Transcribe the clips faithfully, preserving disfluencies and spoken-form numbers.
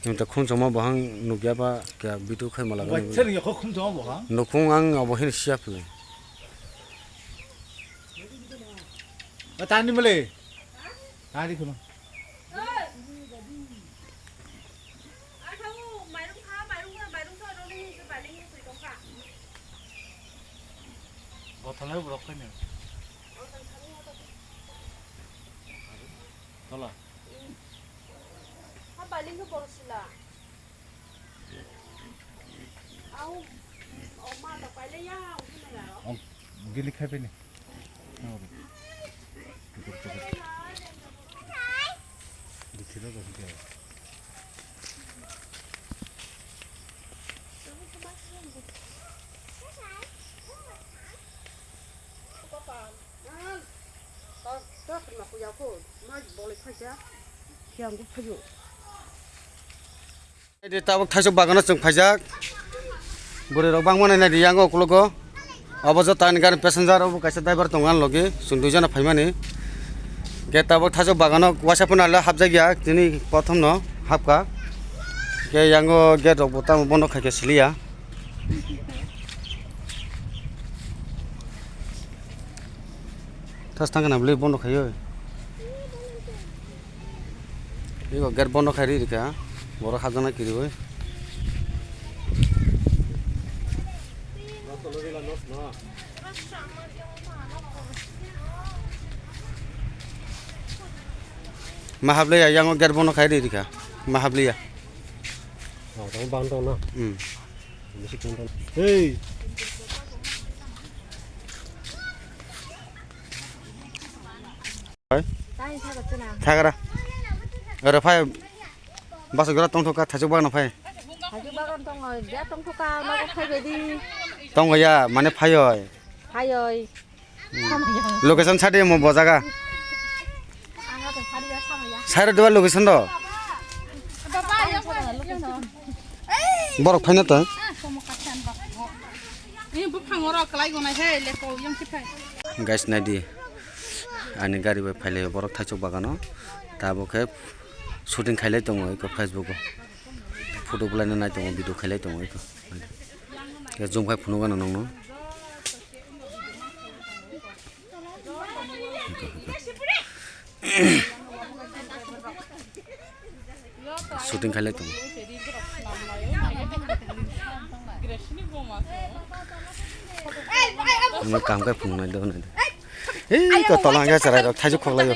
Nung ta khum choma bohang nukya ba kya bitu khai mala gani. Wacha ni yakho khum choma bohang. Nukhung ang abo hin siya phi. Tani male. Tani khuma. Bothal hai borok khaina. Tola. Ha, paling ko borok sila. Au, o ma ta paile ya, o ma ya. Ang gili khai pini. Ang ori. Tukur, tukur. Dikira ko sike. Naidi tabuk thaisok bagano chwng phaijak. Bwrwi rok bangmani naidi yango ukologo. Obo joto ani gari passenger, obo kaisa driver tongo ani logi. Chwng dui jona phaimani. Khe tabuk thaisok bagano waisa phano hapjak ya, tini prothom no hapkha. Khe yango gate rok bo tamo bondo khaikhe siliya. Thas thang kana bwlwi bondo khaio. Ego gate bondo khai ri rikha. Borok hajana kiriwi. Ma habliya, yango gate bondo khai ri rikha. Ma habliya. Oh, tamo bang tong na. Hmm. Bisi kung tong. Hey. Thagra. Oro phai. Basa gora tongthoka, thaisok bagano phai. Thaisok bagan tongo, ya tongthoka, nogo phai baidi. Tongo ya, mane phai oi. Phai oi. Location sadi mo bo jaga. Sari dua location do. Borok phaina to. Guys, naidi. Ani gari bai phailai borok thaisok bagano. Tabuk khe shooting khailai tongo eko Facebook o. Photo bwlaina nai tongo, video khailai tongo eko. Khe zoom khai phunukgano nongno. Shooting khailai tongo. Omo kaham khe phunuknai do, nai do. Ei, ko tola hwnkhe chwrai rok thaisok khoklaio.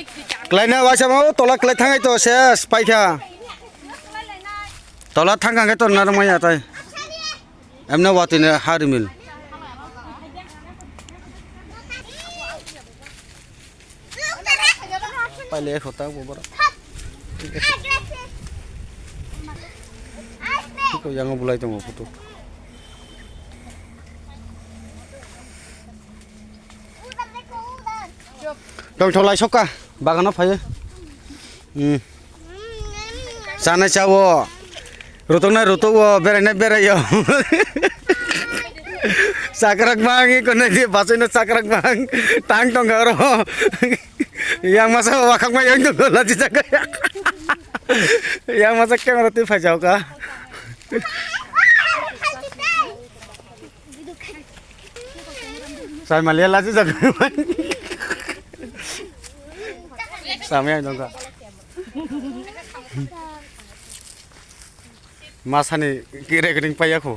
Klaina waisa ma o tola klai thangai to ses paikha. Tola thangkha hwnkhe to narwk maya tai. Emno watwi no ha rimil. Paile khota bo bora. Tiko yango bulai tongo photo. Tongthok lai sokha bagano phaio. Hmm. Chanai chawo. Rutoknai rutugo, berainai beraio. Chakrak bang, ikonai di basaino chakrak bang. Tang tongkha oro. Yang masa wakhak mai yang tongkha lachi chakha. Yang masa camera twi phaijaokha. Sai malia lachi jak. Samya dongka. Masani kire kring paya kho.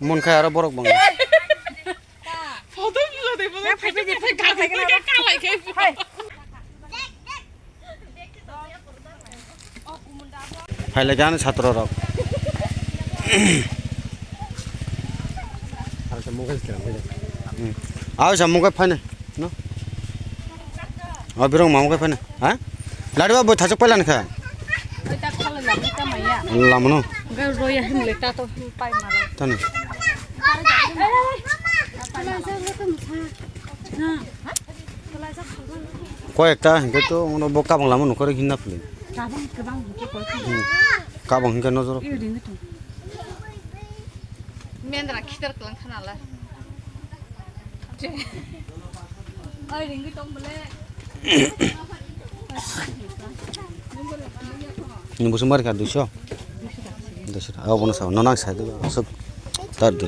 Mon khai aro borok bang. Photo bujo de, photo bujo de, phai gari phai ka kalai khai. Phai lai gana satro rok. Aw sa mungkai phai na, no? Aw birong ma mungkai phai na, ha? Lari ba bo thachok paila nokha. Lama no. Tani. Koi ekta hingke to ono bo kabang lama nokore hinna phili. Kabang, kabang hingke koi. Hmm. Kabang hingke nojoro. Mendra khitar klang khana la. Oi, ringwi tong bole. Ni busung mari ka duiso. Duiso. Abo bono sa, no nang sa du. Asuk tar du.